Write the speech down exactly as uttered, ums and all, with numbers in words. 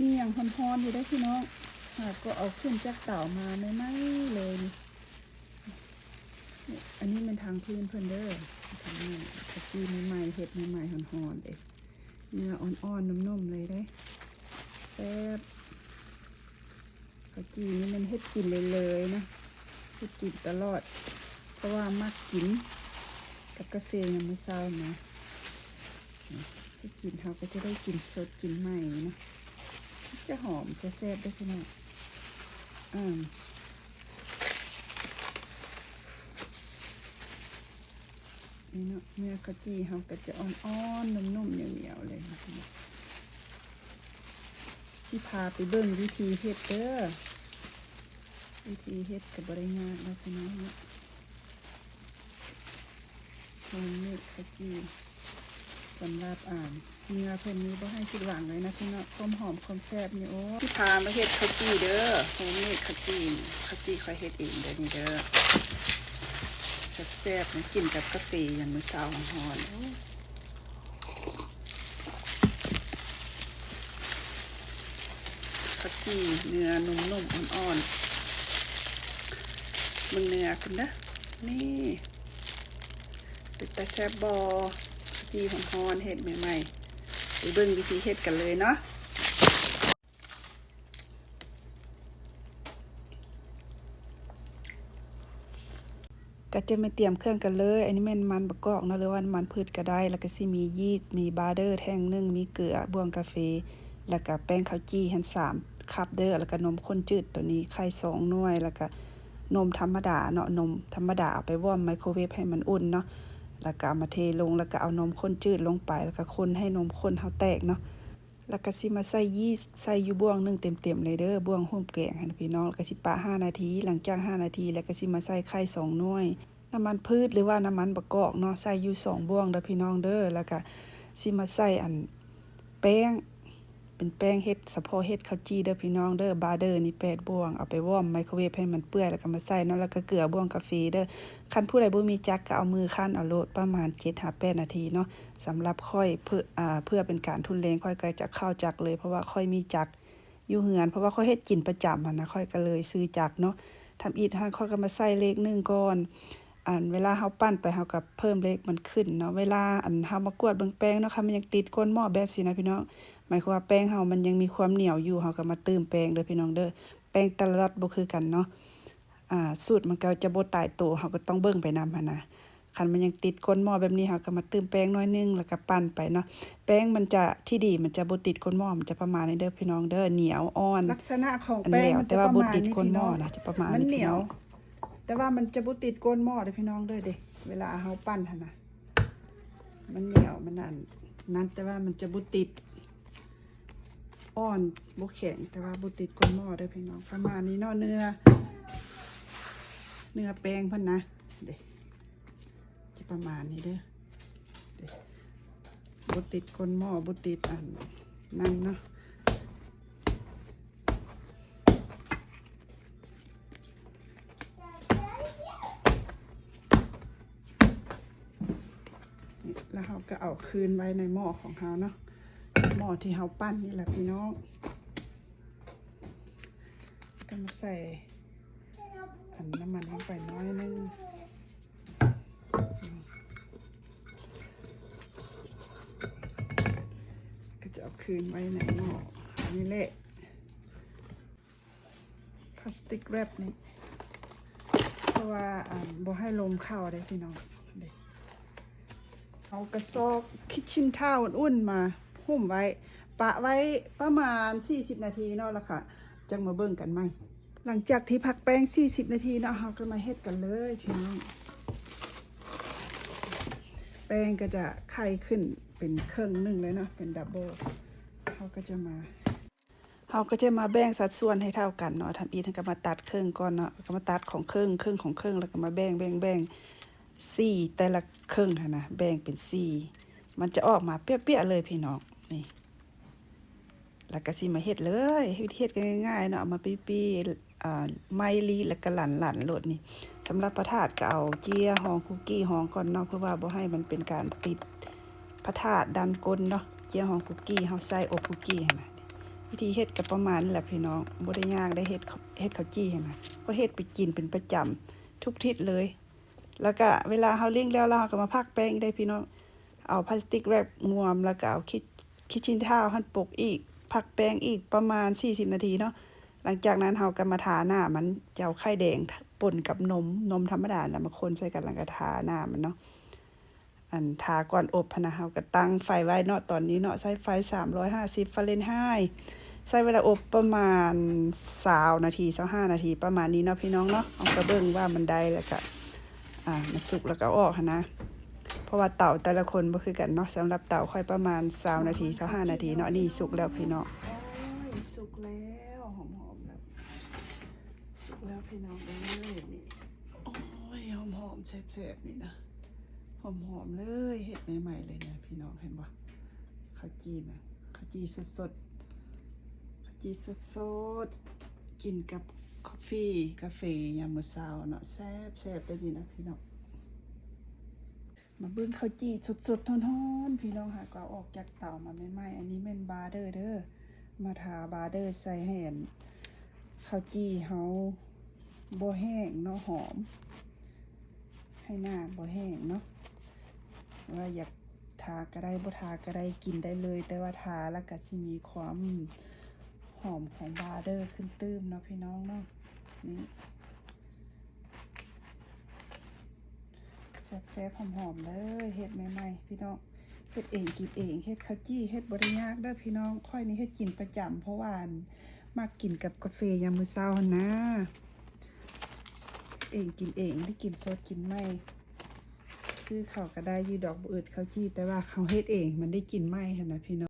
มีหยังฮ้อนๆอยู่เด้อพี่น้อง หากก็เอาขึ้นจากเตามาใหม่ๆเลยนี่ นี่ อันนี้แม่นทางพื้นเพิ่นเด้อ ทางนี้ข้าวจี่ใหม่ๆ เฮ็ดใหม่ๆฮ้อนๆเด้ เนื้ออ่อนๆนุ่มๆเลยเด้ แซ่บ ข้าวจี่นี่แม่นเฮ็ดกินเลยๆนะ เฮ็ดกินตลอด เพราะว่ามักกินกับกาแฟยามมื้อเช้านะ เฮ็ดกินเฮาก็จะได้กินสดกินใหม่เนาะ จะหอมจะแซ่บเด้อพี่น้อง อ่า นี่เนาะ เนื้อข้าวจี่เฮาก็จะอ่อนๆนุ่มๆเหนียวๆเลยนะพี่น้อง สิพาไปเบิ่งวิธีเฮ็ดเด้อ วิธีเฮ็ดก็บ่ได้ยากเนาะพี่น้องเนาะ โฮมเมดข้าวจี่ สำหรับ อ่า เนื้อเพิ่นนี่บ่ให้ผิดหวังเลยนะพี่น้อง ความหอมความแซ่บนี่ โอ้ สิพามาเฮ็ดข้าวจี่เด้อ โฮมเมดข้าวจี่ ข้าวจี่ข้อยเฮ็ดเองเด้อนี่เด้อ แซ่บๆนะ กินกับกาแฟยามมื้อเช้าฮ้อนๆ โอ้ ข้าวจี่เนื้อนุ่มๆอ่อนๆ เบิ่งเนื้อเพิ่นเด้อ นี่ เป็นตาแซ่บบ่ ข้าวจี่ฮ้อนๆเฮ็ดใหม่ๆ ไปเบิ่งวิธีเฮ็ดกันเลยเนาะ ก็จะมาเตรียมเครื่องกันเลย อันนี้แม่นมันบะกอกเนาะ หรือว่าน้ำมันพืชก็ได้ แล้วก็สิมียีสต์ มีบาเดอร์แท่งหนึ่ง มีเกลือ บ่วงกาแฟ แล้วก็แป้งข้าวจี่หั่นสามคัพเด้อ แล้วก็นมข้นจืดตัวนี้ ไข่สองหน่วย แล้วก็นมธรรมดาเนาะ นมธรรมดาเอาไปวอร์มไมโครเวฟให้มันอุ่นเนาะ แล้วก็เอามาเทลง แล้วก็เอานมข้นจืดลงไป แล้วก็คนให้นมข้นเฮาแตกเนาะ แล้วก็สิมาใส่ยีสต์ ใส่อยู่บ่วงหนึ่งเต็มๆเลยเด้อ บ่วงโฮมแกงหั่นนะพี่น้อง แล้วก็สิปะห้านาที หลังจากห้านาที แล้วก็สิมาใส่ไข่สองหน่วย น้ำมันพืชหรือว่าน้ำมันบะกอกเนาะ ใส่อยู่สองบ่วงเด้อพี่น้องเด้อ แล้วก็สิมาใส่อันแป้ง เป็นแป้งเฮ็ด เฉพาะเฮ็ดข้าวจี่เด้อพี่น้องเด้อ บาเดอร์นี่แปดบ่วง เอาไปวอร์มไมโครเวฟให้มันเปื่อย แล้วก็มาใส่เนาะ แล้วก็เกลือ บ่วงกาแฟเด้อ คันผู้ใดบ่มีจักรก็เอามือคั่นเอาโลด ประมาณเจ็ดหาแปดนาทีเนาะ สำหรับข้อยเพื่อ อ่า เพื่อเป็นการทุนแรง ข้อยก็จะเข้าจักรเลย เพราะว่าข้อยมีจักรอยู่เฮือน เพราะว่าข้อยเฮ็ดกินประจำหั้นนะ ข้อยก็เลยซื้อจักรเนาะ ทำอิฐหั่นข้อยก็มาใส่เลขหนึ่งก่อน อันเวลาเฮาปั้นไปเฮาก็เพิ่มเลขมันขึ้นเนาะ เวลาอันเฮามากวดเบิ่งแป้งเนาะ คันมันยังติดก้นหม้อแบบซี้นะพี่น้อง หมายความว่าแป้งเฮามันยังมีความเหนียวอยู่ เฮาก็มาเติมแป้งเด้อพี่น้องเด้อ แป้งแต่ละล็อตบ่คือกันเนาะ อ่า สูตรมันก็จะบ่ตายตัว เฮาก็ต้องเบิ่งไปนำหั้นนะ คันมันยังติดก้นหม้อแบบนี้ เฮาก็มาเติมแป้งหน่อยหนึ่ง แล้วก็ปั้นไปเนาะ แป้งมันจะ ที่ดีมันจะบ่ติดก้นหม้อ มันจะประมาณนี้เด้อพี่น้องเด้อ เหนียวอ่อน ลักษณะของ อัน แป้ง แล้ว มัน แต่ จะ ว่า ประ บ่ มาณ ติด นี้ ก้น พี่ ห น้ ม้อ อง นะ จะประมาณ มัน นี้ เหนียว พี่น้อง แต่ว่ามันจะบ่ติดก้นหม้อเด้อพี่น้องเด้อ เด้ เวลาเฮาปั้นหั่นนะ มันเหนียว มันนั่น นั่น แต่ว่ามันจะบ่ติด อ่อน บ่แข็ง แต่ว่าบ่ติดก้นหม้อเด้อพี่น้อง ประมาณนี้เนาะ เนื้อ เนื้อแป้งเพิ่นนะ เด้ จะประมาณนี้เด้อ เด้ บ่ติดก้นหม้อ บ่ติดอันนั่นเนาะ นี่ แล้วเฮาก็เอาคืนไว้ในหม้อของเฮาเนาะ หม้อที่เฮาปั้นนี่แหละพี่น้อง ก็มาใส่ อันน้ำมันลงไปน้อยหนึ่ง ก็จะเอาคืนไว้ในหม้อนี่แหละ พลาสติกแร็ปนี่ เพราะว่า อ่า บ่ให้ลมเข้าเด้พี่น้อง เด้ เอากระซอกคิทเช็นทาวล์อุ่นๆมาหุ้มไว้ ปะไว้ประมาณสี่สิบนาทีเนาะ แล้วก็จั่งมาเบิ่งกันใหม่ หลังจากที่พักแป้งสี่สิบนาทีเนาะ เฮาก็มาเฮ็ดกันเลยพี่น้อง แป้งก็จะไข่ขึ้นเป็นครึ่งหนึ่งเลยเนาะ เป็นดับเบิล เฮาก็จะมา เฮาก็จะมาแบ่งสัดส่วนให้เท่ากันเนาะ ทำอิฐก็มาตัดครึ่งก่อนเนาะ ก็มาตัดของครึ่ง ครึ่งของครึ่ง แล้วก็มาแบ่ง แบ่ง แบ่ง สี่ แต่ละครึ่งหั้นนะ แบ่งเป็นสี่ มันจะออกมาเปี้ยๆเลยพี่น้อง นี่ แล้วก็สิมาเฮ็ดเลย วิธีเฮ็ดก็ง่ายๆเนาะ เอามาปี้ๆ อ่า ไม้ลีดแล้วก็หลั่นๆโลดนี่ สำหรับพระธาตุก็เอาเจี้ยฮองคุกกี้ฮองก่อนเนาะ เพื่อว่าบ่ให้มันเป็นการติดพระธาตุด้านก้นเนาะ เจี้ยฮองคุกกี้ เฮาใส่อบคุกกี้หั้นนะ วิธีเฮ็ดก็ประมาณนี้แหละพี่น้อง บ่ได้ยากได้เฮ็ด เฮ็ดข้าวจี่หั้นนะ เพราะเฮ็ดไปกินเป็นประจำทุกอาทิตย์เลย แล้วก็เวลาเฮาเลี้ยงแล้ว แล้วเฮาก็มาพักแป้งได้พี่น้อง เอาพลาสติกแร็ปม้วน แล้วก็เอาคิด คิดชินทาวหั้นปกอีก พักแป้งอีกประมาณสี่สิบนาทีเนาะ หลังจากนั้นเฮาก็มาทาหน้ามัน จะเอาไข่แดงปนกับนม นมธรรมดาแล้วมาคนใส่กัน แล้วก็ทาหน้ามันเนาะ อันทาก่อนอบหั้นนะ เฮาก็ตั้งไฟไว้เนาะ ตอนนี้เนาะ ใช้ไฟสามร้อยห้าสิบฟาเรนไฮต์ ใช้เวลาอบประมาณซาวนาที ซาวห้านาทีประมาณนี้เนาะพี่น้องเนาะ เอากระเบิ่งว่ามันได้แล้วก็ อ่า มันสุกแล้วก็เอาออกหั้นนะ เพราะว่าเตาแต่ละคนบ่คือกันเนาะ สำหรับเตาข้อยประมาณซาวนาที ซาวห้านาทีเนาะ นี่สุกแล้วพี่น้อง โอ้ย สุกแล้ว หอมๆแล้ว สุกแล้วพี่น้องเอ้ย นี่ โอ้ย หอมๆแซ่บๆนี่นะ หอมๆเลย เฮ็ดใหม่ๆเลยนะพี่น้อง เห็นบ่ ข้าวจี่นะ ข้าวจี่สดๆ ข้าวจี่สดๆ กินกับกาแฟ กาแฟยามมื้อเช้าเนาะ แซ่บๆเด้อนี่นะพี่น้อง มาเบิ่งข้าวจี่สดๆร้อนๆพี่น้องค่ะ ก็เอาออกจากเตามาใหม่ๆ อันนี้แม่นบาเดอร์เด้อ มาทาบาเดอร์ใส่ให้อันข้าวจี่เฮาบ่แห้งเนาะ หอม ให้หน้าบ่แห้งเนาะ ว่าอยากทาก็ได้ บ่ทาก็ได้ กินได้เลย แต่ว่าทาแล้วก็สิมีความหอมของบาเดอร์ขึ้นตื่มเนาะพี่น้องเนาะ นี่ แซ่บๆหอมๆเลย เฮ็ดใหม่ๆพี่น้อง เฮ็ดเองกินเอง เฮ็ดข้าวจี่ เฮ็ดบ่ได้ยากเด้อพี่น้อง ข้อยนี่เฮ็ดกินประจำ เพราะว่าอันมักกินกับกาแฟยามมื้อเช้าหั้นนะ เองกินเอง ได้กินสดกินใหม่ ซื้อเขาก็ได้อยู่ดอก บ่อึดข้าวจี่ แต่ว่าเขาเฮ็ดเองมันได้กินใหม่หั้นนะพี่น้อง